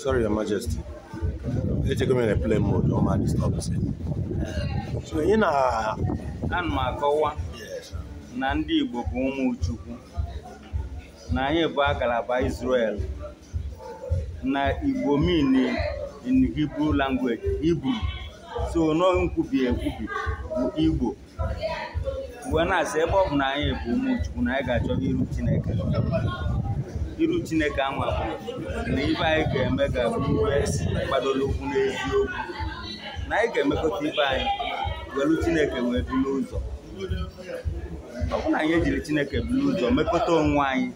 Sorry, Your Majesty. Echego m na play mode, ọ ma disturb sị. So ị na Ana m akọwa Yes. na ndị Igbo bụ ụmụ Chukwu, na anyị bụ agalaba Israel, na Igbo mean in Hebrew language, Hebrew. So no nkwubi ekwubi bụ Igbo. Wee na-asị ebe ọ bụ na anyị bụ ụmụ Chukwu na anyị ga-achọ iru Chineke. Iru Chineke anwa bụ na ibe anyị ga-eme ga-abụ ibe gbadoro ụkwụ n'eziokwu, na anyị ga-emekọta ibe anyị welu Chineke wee bili ụzọ. Ọ bụrụ na anyị ejiri Chineke bili ụzọ mekọta onwe anyị,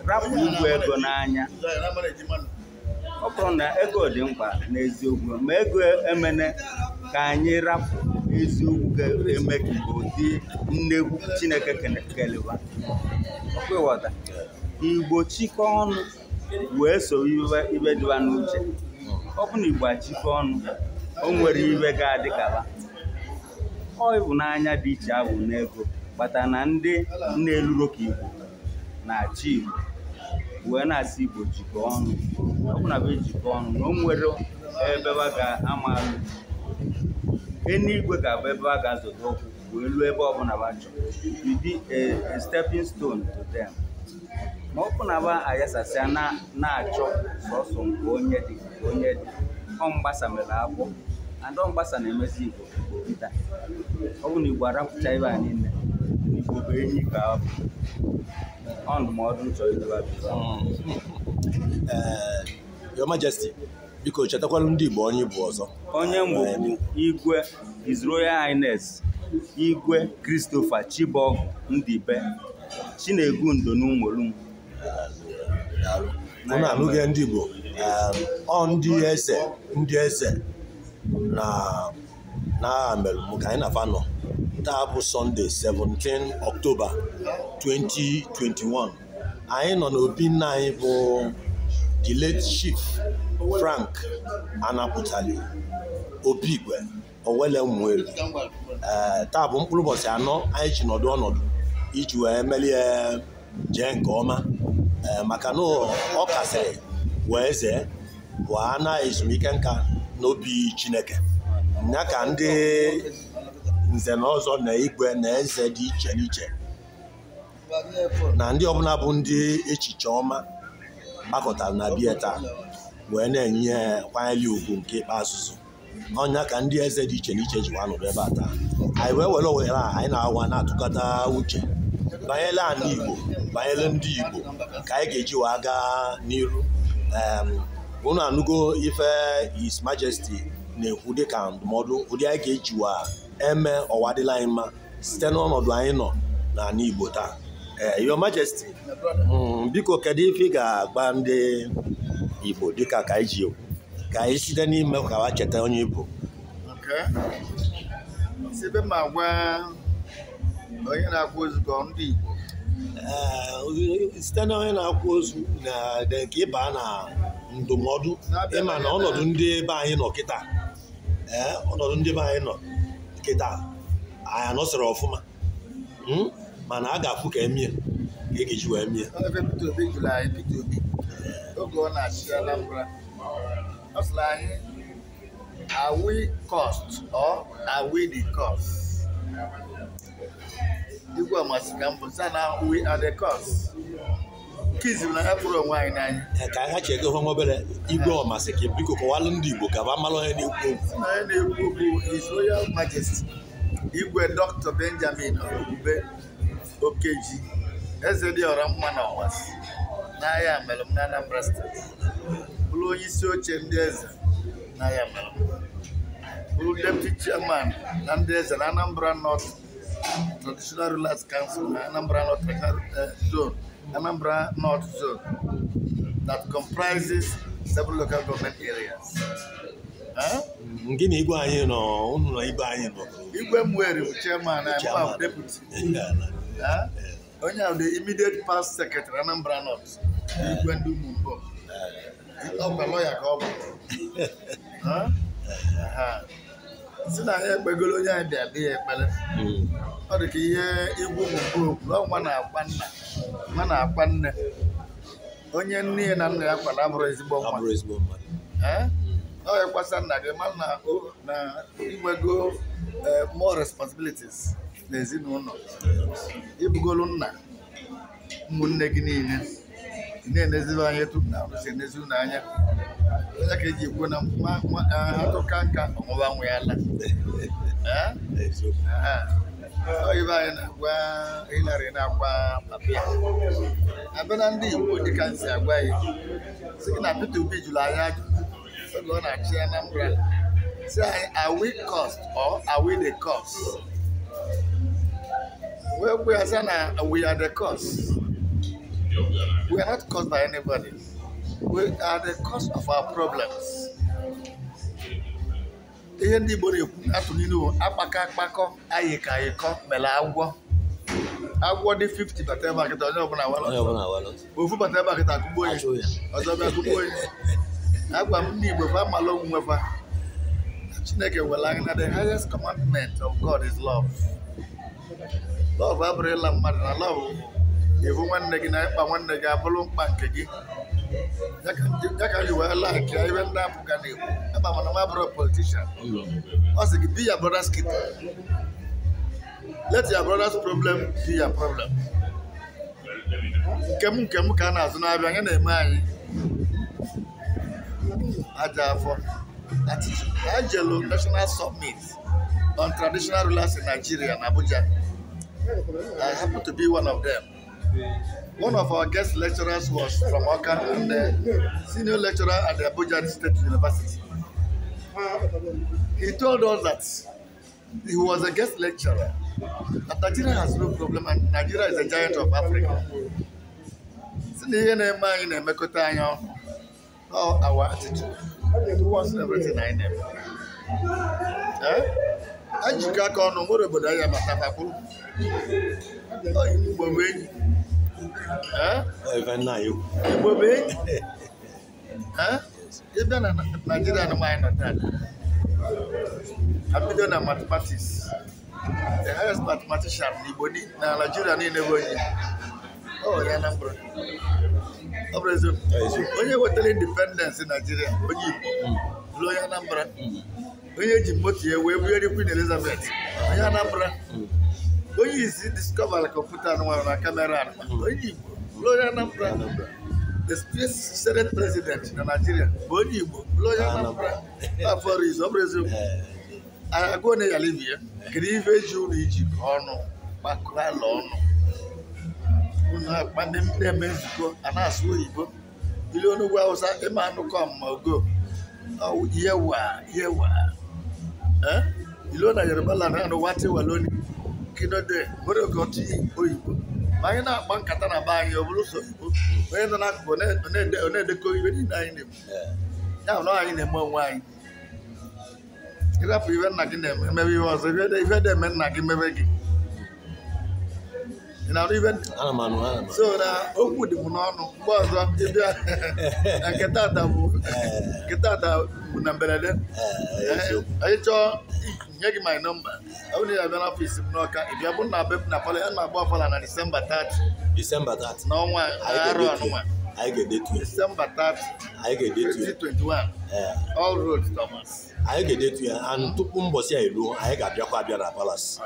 rapụ igwe ego n'anya. Ọ bụrụ na ego dị mkpa n'eziokwu, ma ego emene ka anyị rapụ eziokwu ga-eme ka Igbo dị nnegwu Chineke keleba. Ọkwa ịghọta? Igbo chịkọ ọnụ wee so ibe dịba n'uche. Ọ bụ na Igbo achịkọ ọnụ, o nwere ibe ga-adị kaba. Ọ ịhụnanya dị iche ahụ n'ego kpatara na ndị na-eluro ka Igbo na-achị Igbo wee na-asị Igbo jikọ ọnụ. Ọ bụ na be jikọ ọnụ na o nwere ebe ba ga-ama alụ. Eluigwe ga-abụ ebe a ga-azọdo ụkwụ wee luo ebe ọbụla ba chọrọ. It be a stepping stone to them. Ma ọ bụ na ba ayasasịa na-achọ sọsọ nke onye dị nke onye dị, ọ mgbasa mere akwọ and ọ mgbasa na-emezi Igbo Igbo kịta. Ọ bụ na Igbo arapụcha ibe a niile, Igbo bụ enyi ka ọ bụ. Ọ ndụmọdụ m chọrọ idebe bụ. Your Majesty, biko chetakwala ndị Igbo onye bụ ọzọ. Onye mbụ bụ Igwe His Royal Highness Igwe Christopher Chibok Ndibe Chinegundo n'Umolum. Unu anụghị ndị Igbo, ọ ndị eze na na merụm ka anyị na-afa nọ. Taa bụ Sọnde 17 Ọktoba 2021. Anyị nọ n'obi nna anyị bụ the late Chief Frank Anapụtali Obigwe Owele Umueri. Taa bụ mkpụrụ ụbọchị anọ anyị ji nọdụ ọnọdụ iji wee melie jee nke ọma, maka na ọ kasịrị wee zee wee na ezumike nka n'obi Chineke. Ya ka ndị nze na ọzọ na igwe na eze dị iche n'iche na ndị ọbụla bụ ndị echiche ọma gbakọtara na bịa taa wee na-enye kwanyere ugwu nke ikpeazụ. Ọnya ka ndị eze dị iche n'iche ji wee nọdụ ebe a taa. Anyị wee were ohere a anyị na-awa na-atụkọta uche banyere ala Igbo, banyere ndị Igbo ka anyị ga-eji wee gaa n'iru. Unu anụgo ife His Majesty na-ekwu dịka ndụmọdụ ụdị anyị ga-eji wee eme ọwa adịla anyị mma site n'ọnọdụ anyị nọ n'ala Igbo taa. Your Majesty, biko kedu ife ị ga-agba ndị Igbo dịka ka anyị ji ekwu ka anyị site n'ime ka ha cheta onye Igbo? Site ma gwa onye na-akwa ozu ka ndị Igbo. Site na onye na-akwa ozu na nke ịba na ndụmọdụ, ịma na ọnọdụ ndị be anyị nọ kịta, ọnọdụ ndị be anyị nọ kịta anyị anọsịrị ọfụma, mana a ga-afụ ka emie ka e ga-eji wee mie. Ebe Peter Obi jụrụ anyị, Peter Obi oge ọ na-achị Anambra, ọ sịrị anyị, are we cost or are we the cause? Igwe amasị ka mbụ sị na we are the cause. Nke izizi na ya fụrụ onwe anyị n'anya. Ka anyị chego hụ obere Igwe ọmasị ka biko kọwalụ ndị Igbo ka ba mara onye na-ekwu okwu. Na onye na-ekwu okwu His Royal Majesty Igwe Dr. Benjamin Ogube Okeji, eze dị ọra mma na Ọwasị n'ahịa Amelụm na Anambra Steeti, bụrụ onye isi oche ndị eze n'ahịa Amelụm, bụrụ deputy chairman na ndị eze na Anambra North Traditional Rulers Council na Anambra North Traditional Zone, Anambra North Zone that comprises 7 local government areas. Gị na igwe anyị nọ, unu na igwe anyị nọ. Igwe Mweri bụ chairman na I'm deputy. Onye ahụ the immediate past secretary Anambra North, Igwe ndị Ụmụmbo. Ọkwa lọya ka ọ bụ. Si na ya ekpegolo onye anyị bịa bịa ekpere. Ọ dị ka ihe Igwe Ụmụmbo kwuru, ọ nwa na-akpa nna, nwa na-akpa nne. Onye nne ya na nna ya kwara abụrụ ezigbo nwa. Ọ ịkwasa nna gị ma na inwego more responsibilities n'ezinụlọ. Ibugolu nna ụmụnne gị niile ị na-enezibe anya etu nna unu si enezi unu anya. Onye ka eji ekwu na atụka nka ọnwụwa nwe ya la. Eziokwu. Ọ ibe anyị na-agwa Hillary na-agwa papa ya. Abịa na ndị Igbo dịka m si agwa ya, sị gị na Peter Obi jụrụ anyị ajụjụ oge ọ na-achị Anambra, sị anyị, are we caused or are we the cause? Wee gwa ya sị na we are the cause. We are not caused by anybody. We are the cause of our problems. Ihe ndị Igbo na-ekwu atụ n'ilu bụ akpakọ akpakọ ayịkọ ayịkọ mere agwọ. Agwọ dị 50 bata ebe a kịta onye ọbụla wara Onye ọsọ. ọbụla wara ọsọ. Ofu bata ebe a kịta akụgbuo ya. Achụ ya. Ọzọ bịa akụgbuo ya. Agwa m ndị Igbo fa amala onwe fa. Chineke were anyị na the highest commandment of God is love. Love abụrụ ịla mmadụ na love bụ ịhụ nwanne gị na ịkpa nwanne gị abụrụ mkpa nke gị. Ya ka m ji wee like ya ibe ndị apụga na-ekwu. Aba mana nwa abụrụ politician. Ọ sị gị be your brother's keeper. Let your brother's problem be your problem. Nke m ka a na-azụ n'abịa ya na-eme anyị aja afọ. Ajelu National Summit on Traditional Rulers in Nigeria in Abuja. I happen to be one of them. One of our guest lecturers was from Awka and the senior lecturer at the Abuja State University. He told us that he was a guest lecturer, that Nigeria has no problem and Nigeria is a giant of Africa. Si na ihe na-eme anyị na-emekọta anyị ọnụ. All our attitude towards everything anyị na-eme. Anyị jikọ aka ọnụ nwere obodo anyị amatafakwuru. Igbo bụ enyi. Ọ ife nna anyị kwu. Igbo bụ enyi. Ị bịa na Nigeria na nwaanyị nọ taa. Abido na mathematics. The highest mathematician n'Igbo na Nigeria niile bụ onye. Ọ ya Anambra. Ọ bụ eziokwu. Eziokwu. Onye wetara independence Nigeria onye Igbo bụrụ onye Anambra. Onye ji moto ya wee bunyere Queen Elizabeth onye Anambra. Onye isi discover kọmputa anụmanụ na kamera anụmanụ onye Igbo bụrụ onye Anambra. The first senate president na Nigeria bụ onye Igbo bụrụ onye Anambra. Afọ izu ọ bụrụ eziokwu. Agụụ na yala ibi ya. Kedu ife eji ụlọ iji ọnụ gbakọọ ala ọnụ unu akpa ndị na-eme nzukọ a na-asụ oyibo ilu onugbu Hausa ịma anụkọ ma ogo yewa yewa ilu na Yoruba la na wati waloni kinode nwere oge ọtụ oyibo ma anyị na-akpa nkata na be anyị ọ bụrụ sọ oyibo onye nọ n'akụkụ ọ na-edekọ ibe niile anyị na-ekwu. Ya bụ na anyị na-eme onwe anyị. Ịrapụ ibe nna gị na-eme emebe ihe ọzọ ife na-eme nna gị mebe gị. Ị na-anụ ife Ana m anụ, ana m anụ. So na okwu dị m n'ọnụ mgbe ọzọ ịbịa na nke tata bụ nke tata bụ na mberede. Eziokwu. Anyị chọọ nye gị my number. Ọ bụrụ na ị bịa n'ọfịs m n'Ọka, ị bịa bụ na be m na pala a na-agba ọfala na Disemba 30 Disemba 30. n'ọnwa Anyị arọ ga-edetu ya. anụnwa. Anyị ga-edetu ya. Disemba 30 Anyị ga-edetu ya. 2021 All roads Thomas. Anyị ga-edetu ya and tupu mbọsị a eruo anyị ga-abịakwa abịa na palace.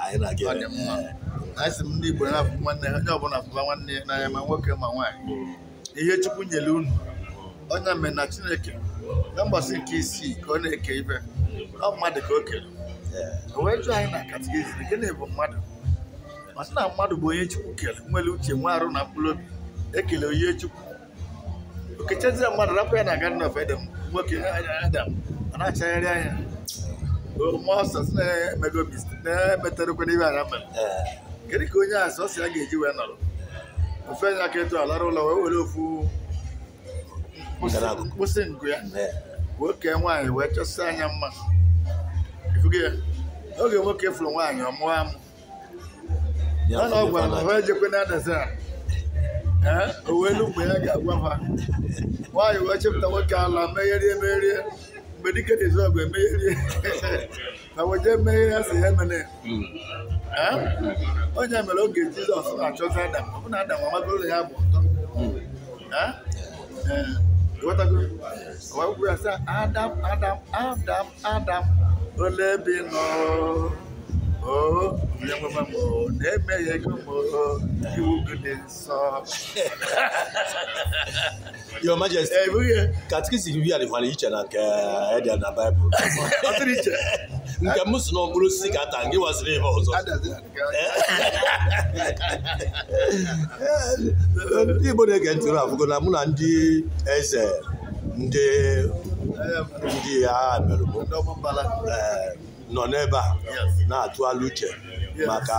Anyị na-aga Ọ dị mma. Anyị sị m ndị Igbo na-afụ nwanne ha, onye ọbụla fụba nwanne ya n'anya ma nwoke ma nwaanyị. Ihe Chukwu nyere unu onye mere na Chineke na mbọsị nke isii ka ọ na-eke ibe ọ mmadụ ka o kere. O wee jụọ anyị na katikizim gịnị bụ mmadụ? Ọ sị na mmadụ bụ onye Chukwu kere nwere uche nwe arụ na mkpụrụ obi ekele onye Chukwu. Okechezie mmadụ rapụ ya na Garden of Eden nwoke Adam ọ na-achagharị anya. Mmụọ nsọ sị na ya emego mistake na ya emeterekwana ibe anya mere. Kedu ka onye a sọ si ya ga-eji wee nọrọ? Ofe anya aka etu alara ụlọ wee were ofu mkpụsị ngụ ya wee kee nwaanyị wee chọsịa anya mma. Ifugo ya oge nwoke fụrụ nwaanyị ọ mụọ amụ. Ọ na ọ gwara m ha ejekwe na adazi a. O wee lu mgbe ya ga-agwa ha. Nwaanyị wee chepụta nwoke ala megherie megherie mgbe dike na-ezu ọgụ emegherie na weje meghe ya si ya emene. Onye mere oge Jizọs na-achọzi Adam ọ bụ na Adam amagoro ya bụ ụtọ. Ịghọtago? Wee kwuo ya sị, Adam, Adam, Adam, Adam, ole ebe ị nọ? O, onye nwe m o, na-emeghe ego m o, iwu gị dị nsọ. Your Majesty, Ee, bụghị ya? Catechism ya dịkwara iche na nke ede na Baịbụl. Ọ dịrị iche. Nke m si na mkpụrụ osisi ka ata, gị wasịrị ebe ọzọ. Adazi na nke Ndị Igbo na-ege ntị afụgo na mụ na ndị eze ndị ndị agha mere mụ ndị ọmụmbala. Nọ n'ebe a Yes. na-atụgharị uche Yes. maka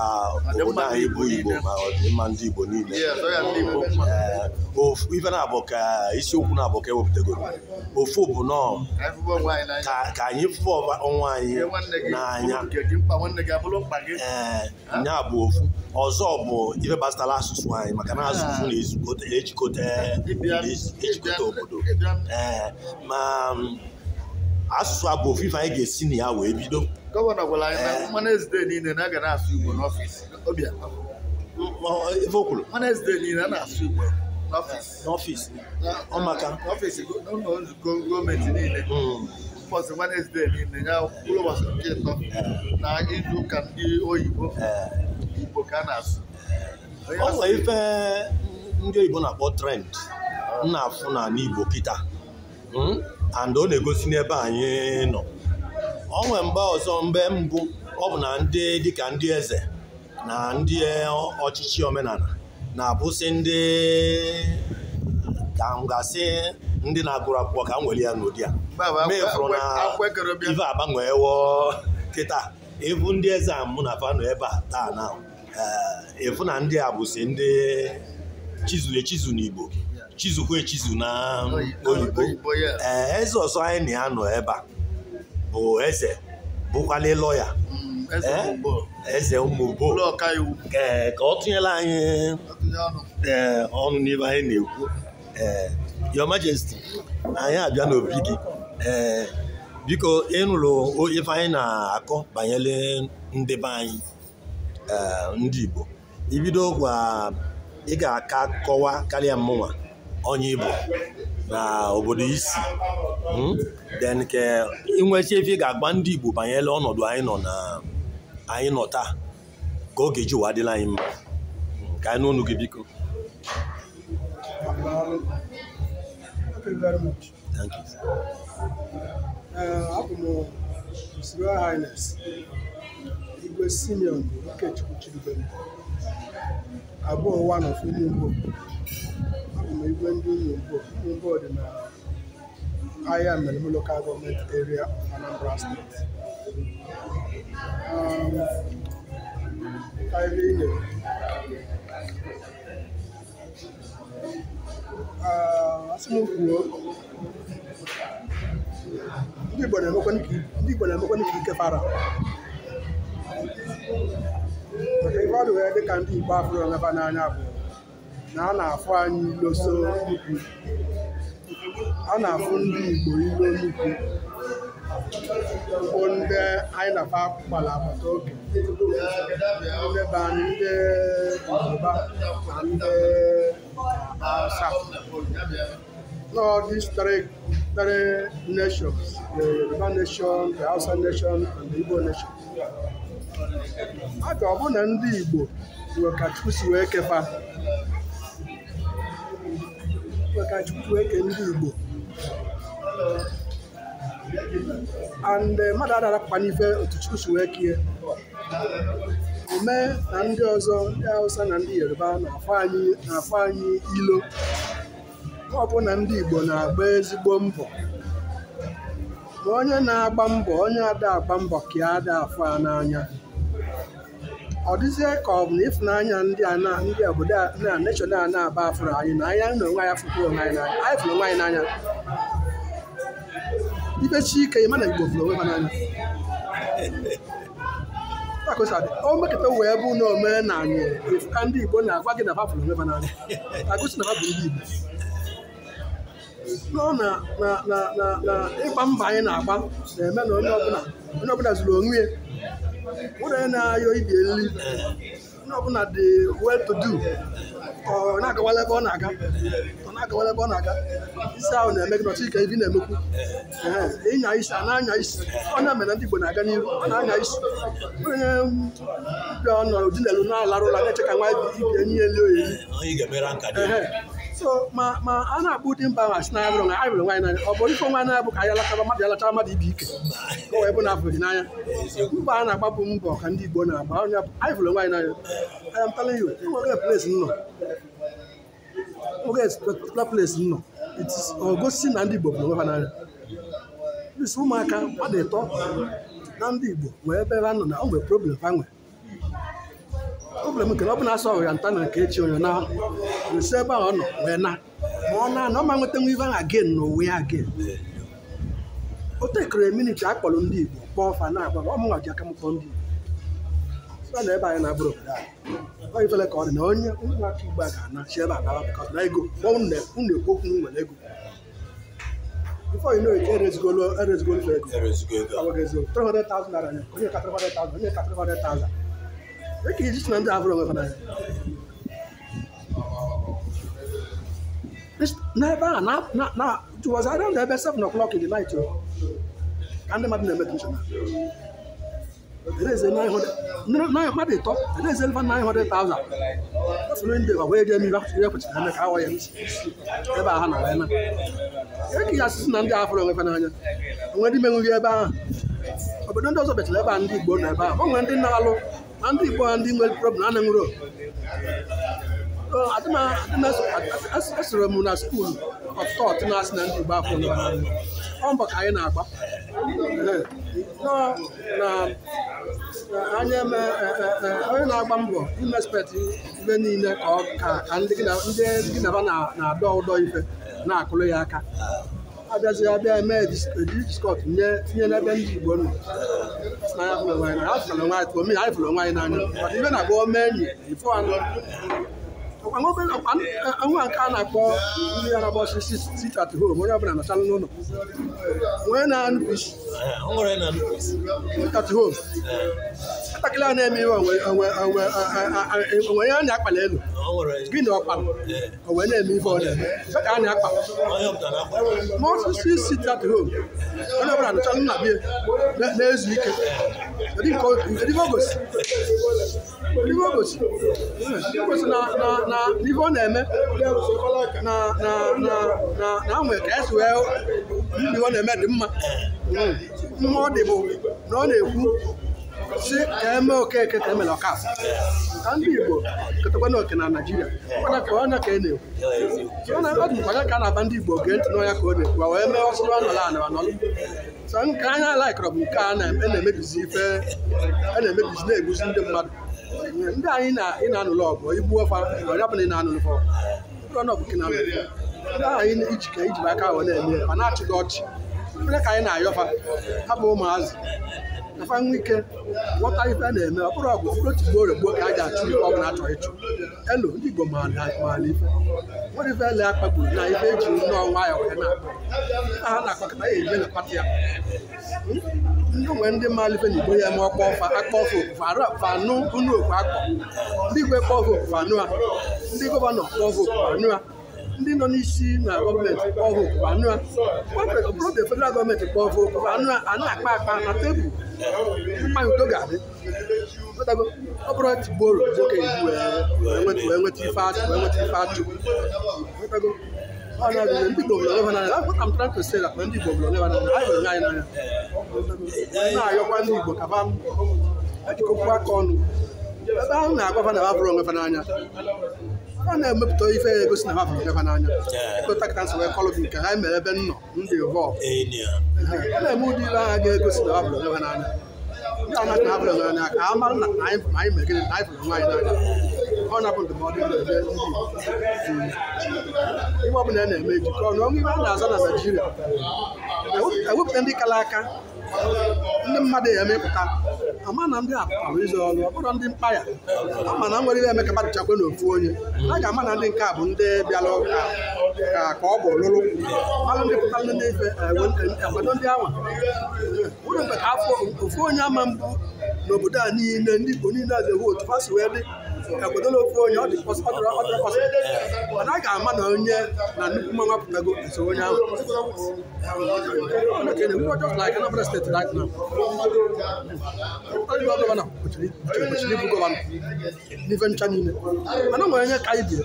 Ọdịmma obodo anyị ndị bụ Igbo Igbo niile. ma ọdịmma ndị Igbo niile. Yes, ọ ya ndị Igbo mma. Ofu ife na-abụ ka isiokwu na-abụ ka ewepụtagoro ofu bụ nọọ Ka anyị fụba onwe anyị n'anya. ka anyị fụ onwe anyị Ihe nwanne gị n'anya. bụrụ nke gị, mkpa nwanne gị abụrụ mkpa gị. Ee, nya bụ ofu ọzọ bụ ife gbasara asụsụ anyị, maka na asụsụ na-ezukọta ejikọta ejikọta obodo. Ee, ma asụsụ a bụ ofu ife anyị ga-esi na ya wee bido. Gọvanọ gwara anyị na Wednesday niile na a ga na-asụ Igbo n'ọfịs. Obianọ. Ife o kwuru Wednesday niile a na-asụ Igbo n'ọfịs. N'ọfịs ọ maka N'ọfịs, n'ụlọ nzukọ gọọmenti niile. Ụbọchị Wednesday niile ya mkpụrụ ụbọchị nke ịtọ na izu ụka ndị oyibo, Igbo ka a na-asụ. Onye Ọ asụ nwere ife ndị oyibo na-akpọ trend m na-afụ n'ala Igbo kịta. And ọ na-egosi n'ebe anyị nọ. Ọ nwere mgbe ọzọ, mgbe mbụ, ọ bụ na ndị dịka ndị eze na ndị ọchịchị omenala na-abụsị ndị ka m ga-asị ndị na-agụrụ akwụkwọ ka m were ya n'ụdị a. Mgbe ahụ, Mefụrụ na akwụkwọ ekere bịa. ife agbanwewo kịta. Ịbụ ndị eze a mụ na fa nọ ebe a taa na ịfụ na ndị a bụsị ndị chizuru echizu n'Igbo, chizukwa echizu na oyibo. Oyibo, yes. Ee, eze ọzọ anyị na ya nọ ebe a bụ eze bụkwala lọya. Eze Eh? Ụmụbo. Eze Ụmụbo. Ụlọ ọka iwu. Ee, ka ọ tụnyere anyị Ọtụnye ọnụ. ee ọnụ n'ibe anyị na-ekwu. Ee, Your Majesty, anyị abịa n'obi gị. Ee, biko, ịnụrụ ife anyị na-akọ banyere ndị be anyị, ee, ndị Igbo. Ibido gwa ị ga-aka kọwa karịa mụnwa onye Igbo na obodo isi. Then ke inwecha ife ị ga-agba ndị Igbo banyere ọnọdụ anyị nọ na anyị nọ taa ka ọ ga-eji ụwa adịla anyị mma. Ka anyị n'ọnụ gị, biko. Daalụ. Thank you very much. Thank you. Abụ m His Royal Highness Igwe Simeon Ikechukwu Chidubem abụọ one of Umumbo. Abụ m igwe ndị Umumbo. Umumbo dị na Ayamelum Local Government Area of Anambra State. Ka ebe ị na-ekwu. Asị m kwuo, ndị Igbo na-emekwanụ ka ike fara maka ife ọdụ wee dịka ndị Igbo afụrụ onwe fa n'anya bụ na a na-afụ anyị ilo so nnukwu, a na-afụ ndị Igbo ilo nnukwu bụ ndị anyị na-afa gbara agbata obi, ndị be anyị, ndị Yoruba na ndị Hausa. No, these three nations, the Yoruba nation, the Hausa nation, and the Igbo nation. A ga ọ bụ na ndị Igbo nwere ka Chukwu si wee kefa, nwere ka Chukwu si wee kee ndị Igbo. And mmadụ adarapụkwa n'ife otu Chukwu si wee kie. Ome na ndị ọzọ, ndị Hausa na ndị Yoruba na-afụ anyị ilo. Ọ bụ na ndị Igbo na-agba ezigbo mbọ, ma onye na-agba mbọ, onye ada agba mbọ ka ya ada afụ ya n'anya. Ọ dịzie ka ọ bụ na ịfụnanya ndị a na ndị obodo a na nation a na-aba afụrụ anyị na anya na onwe anyị, afụkwa onwe anyị n'anya. Anyị fụrụ onwe anyị n'anya. Ife chi ike ịma na Igbo fụrụ onwe ha n'anya. Ka o si adị, o mekọta wee bụ na omenala efu ka ndị Igbo na-agwa gị na ha fụrụ onwe ha n'anya, ka gosi na ha bụ ndị Igbo nọ na na na na na ịgba mbọ anyị na-agba na-eme na onye ọbụla zuru onwe ya, nwere onye na-ayọ ibi nri, onye ọbụla dị well to do, ọ na-agawala ebe ọ na-aga, ọ Agawala ebe ọ na-aga. Isi ahụ na-eme gị n'ọchị ike ibi na-emekwu. Ịnya isi a na-anya isi. Onye mere ndị Igbo na-aga n'ihu, ọ na-anya isi. Onye bịa nọ dinelu na-alarụ ụla na-eche ka nwa ibi enyi ya elu oyi. So ma a na-akpọ ụdị mba ahụ asị na ya bụrụ na anyị bụrụ nwaanyị n'anya. Ọ bụ ife nwaanyị n'anya bụ ka anyị alachara mmadụ alachara mmadụ ibi ike. Ka o wee bụ na afọ dị n'anya. Mbọ a na-agba bụ mbọ ka ndị Igbo na-agba. Onye anyị fụrụ nwaanyị n'anya. I am telling you, enwere place nọ. Oge particular place nọ. It is gosi na ndị Igbo bụ onwe ha n'anya. Isi ụmụaka mmadụ ịtọ na ndị Igbo nwee ebe ha nọ na o nwere problem ha nwere. Problem nke na ọ bụ na asọ ya nta na nke echi onye na nsi ebe ahụ ọ nọ wee na ma ọ na ọ ma nweta nwa ife ahụ again n'ụwa ya again. O tekere miniti akpọrọ ndị Igbo kpọọ fa na-agwa ọ mụnwa ji aka m kpọọ ndị Igbo. Sị na ebe anyị na-abụrụ obodo anyị. Ọ ifele ka ọ dị na onye ụmụaka Igbo a ga-ana si ebe a nara because na ego unu ekwu okwu na nwere ego. Before you know it, erezigolo ego. 300,000 naira onye ka 300,000 onye ka 300,000. Eke iji si na ndị abụrụ onwe ha n'anya. N'ebe a na it was around ebe 7 o'clock in the night ka ndị mmadụ na-eme donation. Ereze 900 mmadụ ịtọ ereze 900,000. Ọsọrọ ndị wee jee mmiri ihe kwesịrị eme ka awọ ya ebe a ha na wee na. Eke ya asịsị na ndị afụrụ onwe ha n'anya. Onwe ndị menwughị ebe ahụ. Obodo ndị ọzọ bechara ebe a ndị Igbo nọ ebe ahụ. O nwere ndị na-alụ na ndị Igbo ndị nwere problem na nwere. Esoro m na skuul of thought na-asị na ndị Igbo afọ onwe ha n'anya. Ọ mbọ ka anyị na-agba. Na anya eme onye na-agba mbọ imespekt ibe niile ka ndị gị na na-adọ ụdọ ife na-akụrụ ya aka. Abịazi abịa eme diskọt tinye n'ebe ndị Igbo nọ. Na ya fụrụ onwe anyị n'anya, anyị fụrụ onwe anyị n'anya. Maka ibe na-agba ome enyi ifo anụ. Nwa nke a na-akpọ ndị Arab osisi sit at home, onye ọbụla nọchalụ n'ụlọ. Nwee na-anụ isi. Sit at home. Nwatakịrị a na-eme ihe onwe ya na-akpali elu. Gịnị ọ kpara? O wee na-eme ife ọ na-eme. Ife ka a na-akpa. Ma osisi sit at home. Onye ọbụla nọchalụ nna bie na-ezu ike. Kedu ife o gosi? Ife na ife ọ na-eme na na ka esi wee ndị ọ na-eme dị mma. Mma ọ dị bụ na ọ na-ekwu si ka eme Okeke ka emere Ọkafọ. Ka ndị Igbo ketakwa na oke na Naịjirịa ka onye ka ị na-ekwu. Ọ dị mkpa ka a na-aba ndị Igbo gee ntị n'ọnya ka ọ na-ekwu wee mee ọsọ nọrọ anọ anọlụ. So nke anya laikọrọ bụ nke a na-emebizi ife a na-emebizi na-egbuzi ndị mmadụ. Ndị anyị na-anụlụ ọgụ igbu ọfa ọya bụ na ị na-anụlụ fọ ndị anyị ijike ijiri aka ahụ na-eme ma na-achị gị ọchị. Ndị ka anyị na-ayọfa ha bụ ụmụazị nafa nwa ike ghọta ife a na-eme. Ọ bụrụ ọgụ ọ bụrụ otu gboo gboo ka a ji achụ ife ọ bụla achọrọ ịchụ. Elu ndị Igbo maala ife nwere ife ele akpagburu na ife eji nnọọ nwayọọ wee na-akpa ha na-akpakọta ya eji elekpata ya. Ndị nwere ndị maala ife na Igbo ya eme ọkpọ ọfa akpọ ọfa okufe arụ anụ unu okwu akpọ ndị igwe kpọ ọfa okufe anụ a, ndị gọvanọ kpọ ọfa okufe anụ a, ndị nọ n'isi na gọọmenti kpọ ọfa okufe anụ a, ọ bụrụ the federal gọọmenti kpọ ọfa okufe anụ a, a na-akpa akpa na tebụl mmanya udo ga-adị. Ọ bụrụ tigboro nwoke eji wee nweta ife achụ wee nweta ife achụ. Ndị Igbo bụrụ onwe ha n'anya. What I'm trying to say that ndị Igbo bụrụ onwe ha n'anya, anyị hụrụ anyị n'anya. Na-ayọkwa ndị Igbo ka ha ejikọkwa aka ọnụ. Ebe ahụ na-agwa ha na ha bụrụ onwe ha n'anya, ha na-emepụta ife ya egosi na ha bụrụ onwe ha n'anya. Ịkọta kịta nsị wee kọlụ gị nke ha mere ebe nnọ ndị vọ. Ha na-eme ụdị ile agha ga-egosi na ha bụrụ onwe ha n'anya. Ndị a na-asị na ha bụrụ onwe ha n'anya ka ha mara na anyị mere gịnị na anyị fụrụ onwe anyị n'anya. Ọ na-abụ ndụmọdụ na-eme ndị Igbo. Ihe ọ bụla a na-eme ejikọ ọnụ ọnụ ibe a na-aza na Naịjirịa ewepụta ndị kara aka ndị mmadụ ya emepụta ama na ndị apụtara ịzụ ọrụ ọ bụrụ ndị mkpa ya ama na nwere ihe eme ka mmadụ chakwe n'ofu onye a ga-ama na ndị nke a bụ ndị bịara ụka ka ọ bụ lụrụ malụ ndị pụtara n'ife akwado ndị anwa ụlọ mgbe ka afọ ofu onye ama mbụ n'obodo a niile ndị Igbo niile azewe otu fa si wee dị Ekwedola ofu onye ọ dị ọ dịrọ possible. Mana a ga-ama na onye na nnukwu mmanwụ apụtago eso onye ahụ. Okay, we are just like Anambra State right now. Onye governor kwesịrị ịbụ governor n'ife ncha niile. Mana o nwere onye ka anyị biri.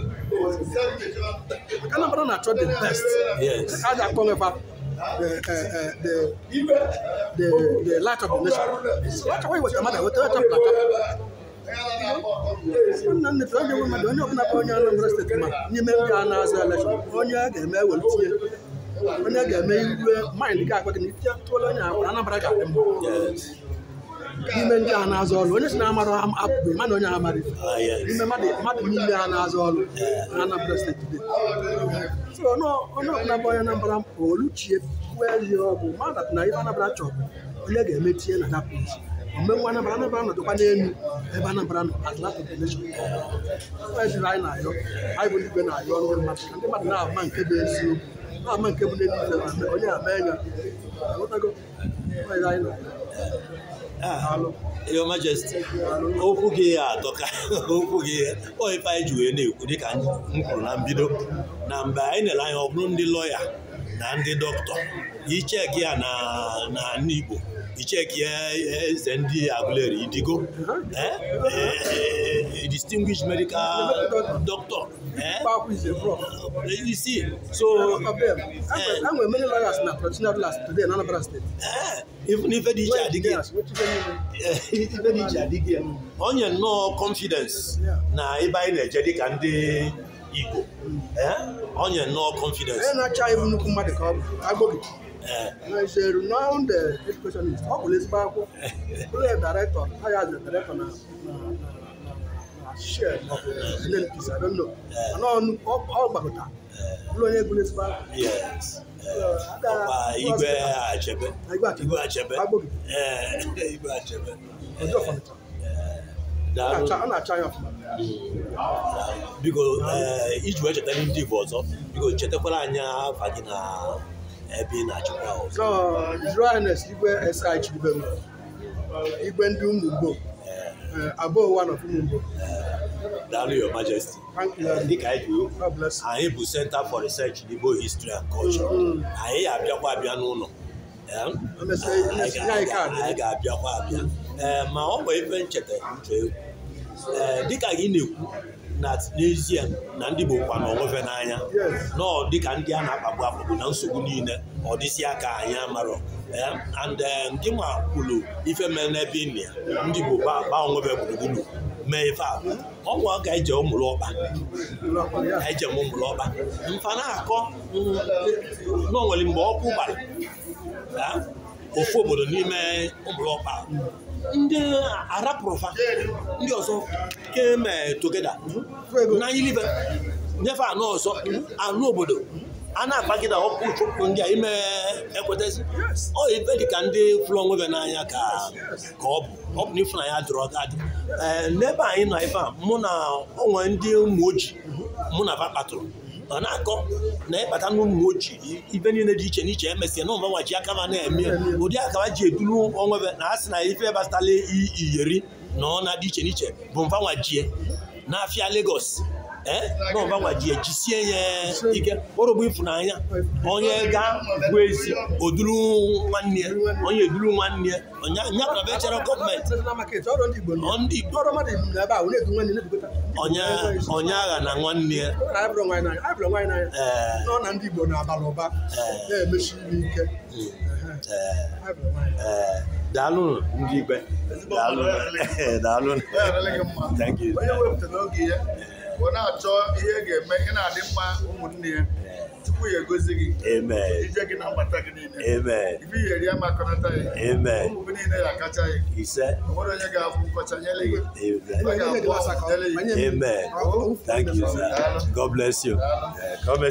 Maka Anambra na-achọ the best. Yes. A ga-akpọ nwefa the light of the nation. So achọkwa iweta mmadụ weta chapụta achapụ. Nna nne onye nwe mmadụ onye ọbụla bụ onye Anambra State ma n'ime ndị a na-azụ election onye a ga-eme ewere tinye onye ga-eme iwe mind ga-agwa gị na itinye tụọla onye ahụ Anambra ga-adị mma. Yes. N'ime ndị a na-azụ ọrụ onye si na amara apụghị mana onye amara ife. Ah, yes. N'ime mmadụ niile a na-azụ ọrụ na Anambra State today. So onye ọbụla bụ onye Anambra oluchie kwuo ọ bụ mmadụ na ife Anambra chọrọ onye ga-eme tinye na that place. Omenwa Anambra Anambra nọdụkwa n'elu ebe Anambra nọ as light of the nation. Ọ eziri anyị na-ayọ anyị bụ ndị igwe na-ayọ ndị mmadụ ka ndị mmadụ na-ama nke bụ eziokwu na-ama nke bụ n'elu ife ma onye ama enya aghọtago. Ọ eziri anyị na-ayọ. Ah, Your Majesty, okwu gị atọka okwu gị ọ ife anyị ji wee na-ekwu dịka m kwuru na mbido na mgbe anyị nere anya ọ bụrụ ndị lọya na ndị dọkịta icheki ya na na Igbo icheki ya eze ndị Aguleri Idigo distinguished medical doctor Mkpa is a prof. you see so A lot of them. E nwere many lawyers na traditional rulers today in Anambra State. Even ife dị iche adịghị Engineers, which is anyway. ife dị iche adịghị ya onye nnọọ confidence na ebe anyị na-eje dịka ndị Igbo onye nnọọ confidence Onye na-achọ ịbụ nnukwu mmadụ ka ọ bụ agbogị. Na is a renowned educationist. Ọ gụrụ ezigbo akwụkwọ. Bụrụ a director, ha ya as a director na na na na share of NNPC, I don't know. Mana ọ gbakọta. Bụrụ onye gụrụ ezigbo akwụkwọ. Yes. Ọkwa Igwe Achebe. Igwe Achebe. Igwe Achebe. Agbogị. Igwe Achebe. Ọjọ́ ọ̀fọ̀nìtà. Daalụ. Ọ na-acha ya ọfụma. Biko iji wee chetara ndị Igbo ọzọ biko chetakwara anyị afa gị na ebe ị na-achịkwa ọzọ. So, His Royal Highness Igwe S.I. Chidubem, Igwe ndị Ụmụmgbo, Abo one of Ụmụmgbo. Daalụ Your Majesty. Thank you. Dịka anyị ji wee God bless you. anyị bụ Center for Research in Igbo History and Culture. Anyị abịakwa abịa n'ụlọ. Emesịa, nye anyị kaadị. Anyị ga-abịakwa abịa. Ma ọ bụ ife ncheta nche egwu. Dịka gị na-ekwu na n'ezie na ndị Igbo kwa na onwefe n'anya Yes. nọọ dịka ndị a na-akpagbu akpagbu na nsogbu niile ọ dịsị aka anyị amarọ. And nke nwa kwuru ife mere n'ebe ị nọ ya ndị Igbo gbaa onwefe gburugburu mee ife a ọnwa ka eje ụmụrụ ọkpa eje m ụmụrụ ọkpa mfa na-akọ na o nwere mgbe ọkụ gbara ofu obodo n'ime ụmụrụ ọkpa ndị arapụrụfa ndị ọzọ keme togeda n'anya ilibe nyefe anụ ọzọ anụ obodo a na-akpagide ọkụ chụpụ ndị a ime ekwetezi ọ ife dị ka ndị fụrụ onwe be n'anya ka ọ bụ ọ bụ na ịfụnanya dịrọ adị. N'ebe anyị nọ ife a mụ na onwe ndị ụmụ ojii mụ na fa kpatụrụ ọ na-akọ na ịbata n'ụmụ ojii ife niile dị iche n'iche emesịa na ụmụ ji aka ma na-eme ụdị akara ji eduru onwebe na a sị na ife gbasatala iyeri na ọ na-adị iche n'iche bụ mfanwa jie n'afịa Lagos na ọbanwa ji ejisie ya ike ọrụbụ ịfụnanya onye ga bụ ezi oduru nwanne ya onye eduru nwanne ya onye echere gọọmenti ndị Igbo onye agha na nwanne ya na ndị Igbo na-abara ụba na-emesi ike. Daalụ ndị igwe. Daalụ. Thank you. Onye wepụtara oge ya ọ na-achọ ihe ga-eme ị na-adị mma ụmụnne ya tupu ya egozi gị. Amen. Ije gị na mgbata gị niile. Amen. Ife ihe eri ama akọnata ya. Amen. Ụmụ gị niile ya akacha ya. Ise. O nwere onye ga-abụ nkọcha nyele gị. Amen. Amen. Thank you, sir. God bless you. Come.